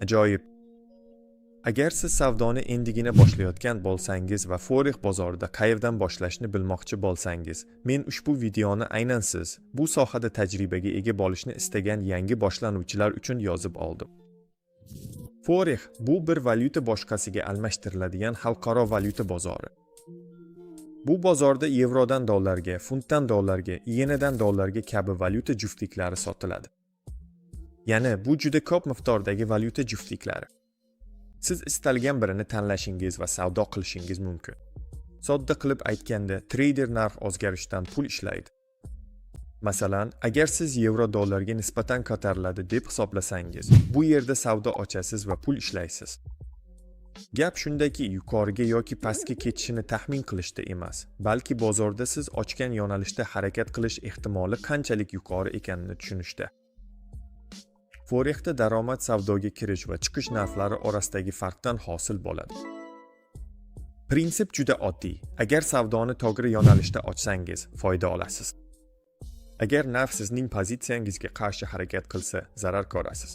Ajoyib. Agar siz savdoni endigina boshlayotgan bo'lsangiz va Forex bozorida qayerdan boshlashni bilmoqchi bo'lsangiz, men ushbu videoni aynan siz, bu sohada tajribaga ega bo'lishni istagan yangi boshlanuvchilar uchun yozib oldim. Forex bu bir valyuta boshqasiga almashtiriladigan xalqaro valyuta bozori. Bu bozorda yevrodan dollarga, funtdan dollarga, iyenadan dollarga kabi valyuta juftliklari sotiladi. Ya'ni bu juda ko'p miqdordagi valyuta juftliklari. Siz istalgan birini tanlashingiz va savdo qilishingiz mumkin. Sodda qilib aytganda, treyder narx o'zgarishidan pul ishlaydi. Masalan, agar siz yevro dollarga nisbatan ko'tariladi deb hisoblasangiz, bu yerda savdo ochasiz va pul ishlaysiz. Gap shundaki, yuqoriga yoki pastga ketishini taxmin qilishda emas, balki bozorda siz ochgan yo'nalishda harakat qilish ehtimoli qanchalik yuqori ekanini tushunishda. Forexda daromad savdoga kirish va chiqish narxlari orasidagi farqdan hosil bo'ladi. Prinsip juda oddiy. Agar savdoni to'g'ri yo'nalishda ochsangiz, foyda olasiz. Agar narx sizning pozitsiyangizga qarshi harakat qilsa, zarar ko'rasiz.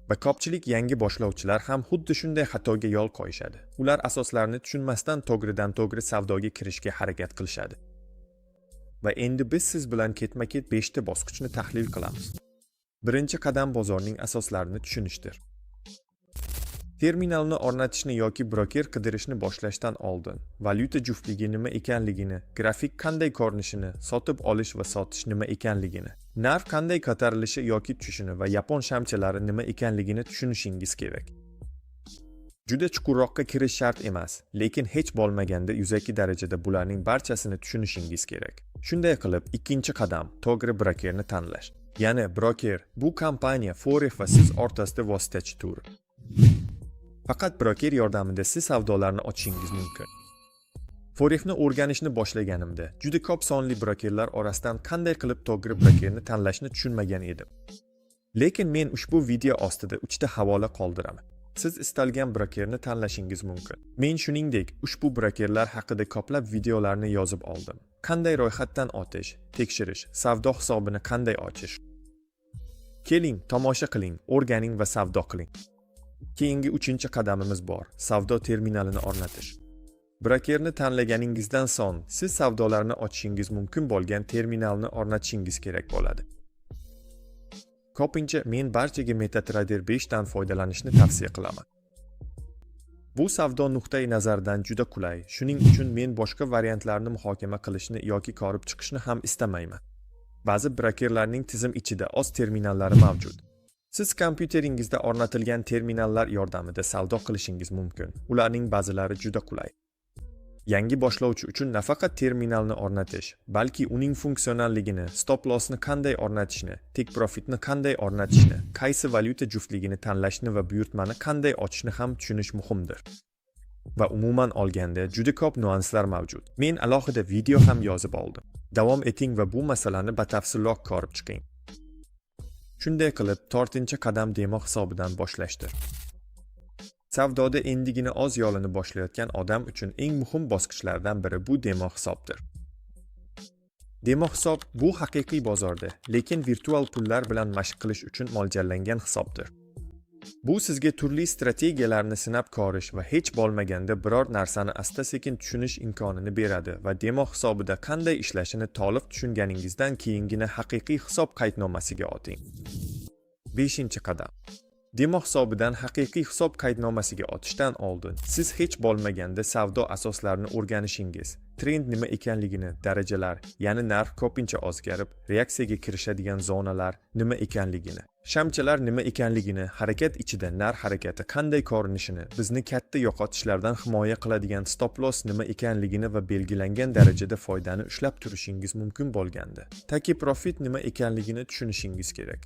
Va ko'pchilik yangi boshlovchilar ham xuddi shunday xatoga yo'l qo'yishadi. Ular asoslarni tushunmasdan to'g'ridan to'g'ri savdoga kirishga harakat qilishadi. Va endi biz siz bilan ketma-ket 5 ta bosqichni tahlil qilamiz. Birinchi qadam bozorning asoslarini tushunishdir. Terminalni o'rnatishni yoki broker qidirishni boshlashdan oldin valyuta juftligi nima ekanligini, grafik qanday ko'rinishini, sotib olish va sotish nima ekanligini, narx qanday ko'tarilishi yoki tushishini va yapon shamchalari nima ekanligini tushunishingiz kerak. Juda chuqurroqqa kirish shart emas, lekin hech bo'lmaganda yuzaki darajada bularning barchasini tushunishingiz kerak. Shunday qilib, ikkinchi qadam to'g'ri brokerni tanlash. Ya'ni broker bu kompaniya Forex va siz o'rtasida vositachidir. Faqat broker yordamida siz savdolarni ochishingiz mumkin. Forexni o'rganishni boshlaganimda juda ko'p sonli brokerlar orasidan qanday qilib to'g'ri brokerni tanlashni tushunmagan edim. Lekin men ushbu video ostida uchta havola qoldiraman. Siz istalgan brokerni tanlashingiz mumkin. Men shuningdek ushbu brokerlar haqida ko'plab videolarni yozib oldim. Qanday ro'yxatdan o'tish, tekshirish, savdo hisobini qanday ochish. Keling, tomosha qiling, o'rganing va savdo qiling. Keyingi uchinchi qadamimiz bor: savdo terminalini o'rnatish. Brokerni tanlaganingizdan so'ng siz savdolarni ochishingiz mumkin bo'lgan terminalni o'rnatishingiz kerak bo'ladi. Ko'pincha men barchaga MetaTrader 5 dan foydalanishni tavsiya qilaman. Bu savdo nuqtai nazaridan juda qulay. Shuning uchun men boshqa variantlarni muhokama qilishni yoki ko'rib chiqishni ham istamayman. Ba'zi brokerlarning tizim ichida o'z terminallari mavjud. Siz kompyuteringizda o'rnatilgan terminallar yordamida savdo qilishingiz mumkin. Ularning ba'zilari juda qulay. Yangi boshlovchi uchun nafaqat terminalni o'rnatish, balki uning funksionalligini, stop lossni qanday o'rnatishni, take profitni qanday o'rnatishni, qaysi valyuta juftligini tanlashni va buyurtmani qanday ochishni ham tushunish muhimdir. Va umuman olganda juda ko'p nyuanslar mavjud. Men alohida video ham yozib oldim. Davom eting va bu masalani batafsilroq ko'rib chiqing. Shunday qilib, to'rtinchi qadam demo hisobidan boshlashdir. Savdoda endigina o'z yo'lini boshlayotgan odam uchun eng muhim bosqichlardan biri bu demo hisobdir. Demo hisob bu haqiqiy bozorda, lekin virtual pullar bilan mashq qilish uchun mo'ljallangan hisobdir. Bu sizga turli strategiyalarni sinab ko'rish va hech bo'lmaganda biror narsani asta-sekin tushunish imkonini beradi va demo hisobida qanday ishlashini to'liq tushunganingizdan keyingina haqiqiy hisob qaydnomasiga o'ting. 5-qadam. Demo hisobidan haqiqiy hisob qaydnomasiga o'tishdan oldin siz hech bo'lmaganda savdo asoslarini o'rganishingiz, trend nima ekanligini, darajalar, ya'ni narx ko'pincha o'zgarib, reaksiyaga kirishadigan zonalar nima ekanligini, shamchalar nima ekanligini, harakat ichida narx harakati qanday ko'rinishini, bizni katta yo'qotishlardan himoya qiladigan stop loss nima ekanligini va belgilangan darajada foydani ushlab turishingiz mumkin bo'lganda, take profit nima ekanligini tushunishingiz kerak.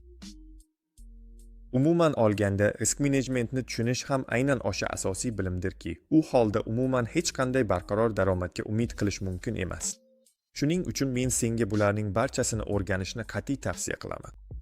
Umuman olganda, risk menejmentni tushunish ham aynan o'sha asosiy bilimdirki, u holda umuman hech qanday barqaror daromadga umid qilish mumkin emas. Shuning uchun men senga bularning barchasini o'rganishni qat'iy tavsiya qilaman.